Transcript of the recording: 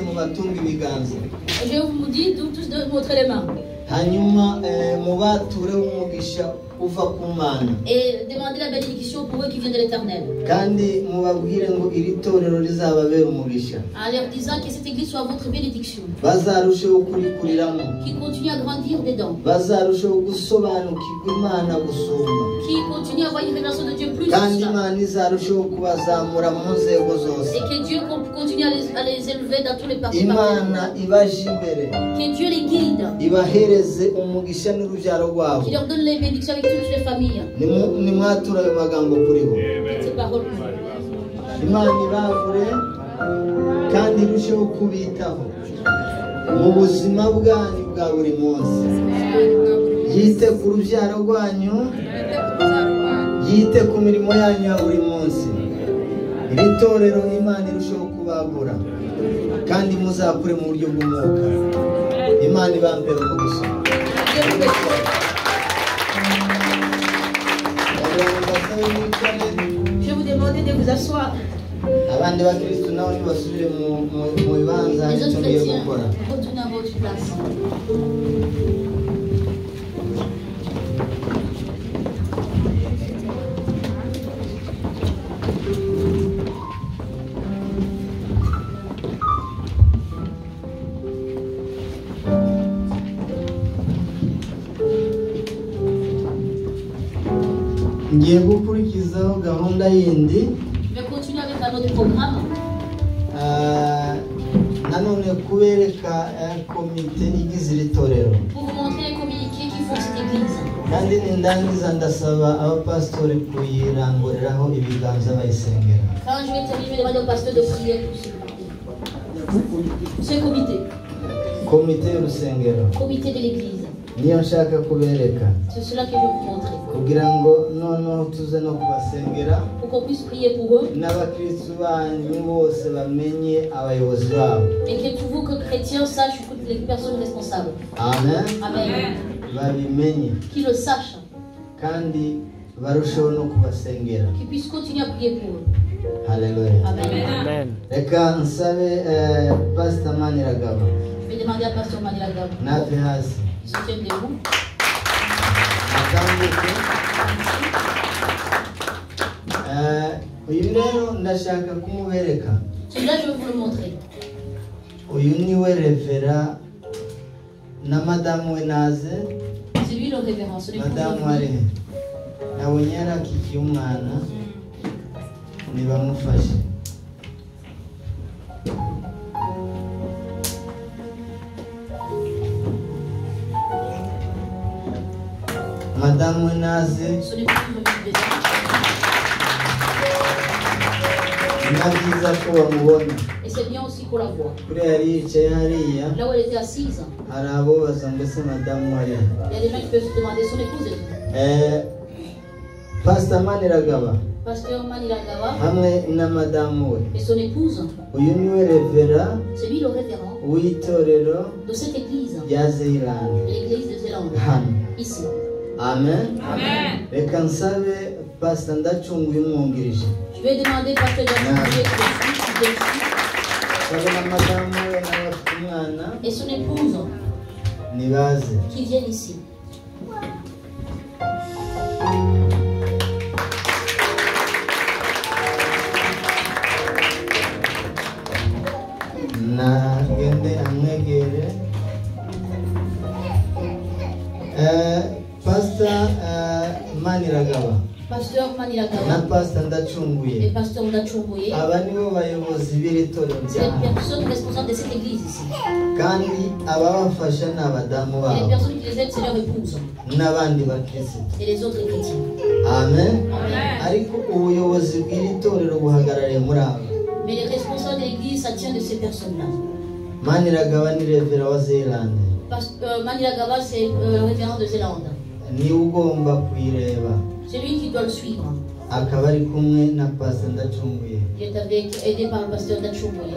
Mubatunga ibiganza. Je vous dis tous de montrer les mains. Hanyuma mubature umugisha uva ku Mana. Et demandez la bénédiction pour eux qui viennent de l'Éternel. Kandi mubabwire ngo iri torero rizababera umugisha. En leur disant que cette église soit votre bénédiction. Bazarusheho kurikuriramo. Qui continue à grandir dedans. Bazarusheho gusobanukirwa Imana gusumba. Qui continue à avoir une relation de Dieu plus. Kandi Imana izarusheho kubazamura mu nzego zose. Et que Dieu continue à les élever dans tous les parties. Imana ibaje imbere. Que Dieu les guide. Ibahereze umugisha n'urubyaro rwabo. Qui leur donne les bénédictions avec toutes les familles. Nimwatura ayo magambo kuri bo. Imana ibavure kandi irusheho kubitaho mu buzima bwanyu bwa buri munsi. Yite ku rubyaro rwanyu, yite ku mirimo yanyu ya buri munsi. Iri torero Imana irusheho kubagura kandi muzakure mu buryo bw'umwuka. Imana ibampere umugisha. Je vous demandais de vous asseoir. Les autres chrétiens, retournez à votre place. Ngiye gukurikizaho gahunda yindi. Je vais continuer avec un autre programme. Nanone kubereka komite igize iri torero. Pour vous montrer les communiqués qui font cette église. Kandi nindangiza ndasaba abapastori kuyiranguriraho ibiganza bayisengera. Quand je vais terminer, je vais demander au pasteur de prier pour ce comité. Komite y'urusengero. Comité de l'église. Niyo nshaka kubereka. C'est cela que je vais vous montrer. Kugira ngo noneho tuze no kubasengera. Pour qu'on puisse prier pour eux. N'abakristu banyu bose bamenye abayobozi babo. Et que tous vous que chrétiens sachent toutes les personnes responsables. Amen. Amen. Babimenye. Qu'ils le sachent. Kandi barusheho no kubasengera. Qu'ils puissent continuer à prier pour eux. Hallelujah. Amen. Amen. Reka nsabe Pastor Maniragaba. Je vais demander à Pastor Maniragaba. Nave hasi. Se tienne debout. Uyu rero ndashaka kumubereka. Celui-là, je vais vous le montrer. Uyu niwe révérend na madamu we naze. C'est lui le révérend. Madamu ari he? Nabonye yarakikiye umwana, nibamufashe. Madamu we naze. Na byiza ko bamubona. Et c'est bien aussi qu'on la voit. Kuriya yari yicaye hariya. Là où elle était assise. Hari abo baza ngo ese madamu ari he? Il y a des gens qui peuvent se demander son épouse. Pastor Maniragaba. Pasteur Maniragaba. Hamwe na madamu we. Et son épouse. Uyu niwe révérend. C'est lui le révérend. W'itorero. De cette église. Rya Zélande. L'église de Zélande. Hano. Ici. Amen. Amen. Reka nsabe Pastor Ndacunguye umwungirije. Je vais demander Pastor Ndacunguye qui est ici. Sabe na madamu we nawe afite umwana. Et son épouse. Nibaze. Qui viennent ici. Nagende amwegere. Pastor Maniragaba. Pasteur Maniragaba. Na Pastor Ndacunguye. Et Pasteur Ndacunguye. Aba nibo bayobozi b'iri torero C'est les personnes responsables de cette église ici. Kandi ababafasha ni abadamu babo. Et les personnes qui les aident, c'est leur épouse. N'abandi bakristo. Et les autres chrétiens. Amen. Amen. Ariko ubuyobozi bw'iri torero buhagarariye muri abo. Mais les responsables de l'église, ça tient de ces personnes-là. Maniragaba ni révérend wa Zélande. Maniragaba, c'est le révérend de Zélande. Niwe ugomba kuyireba. C'est lui qui doit le suivre. Akaba ari kumwe na Pastor Ndacunguye. Il est avec, aidé par le pasteur Ndacunguye.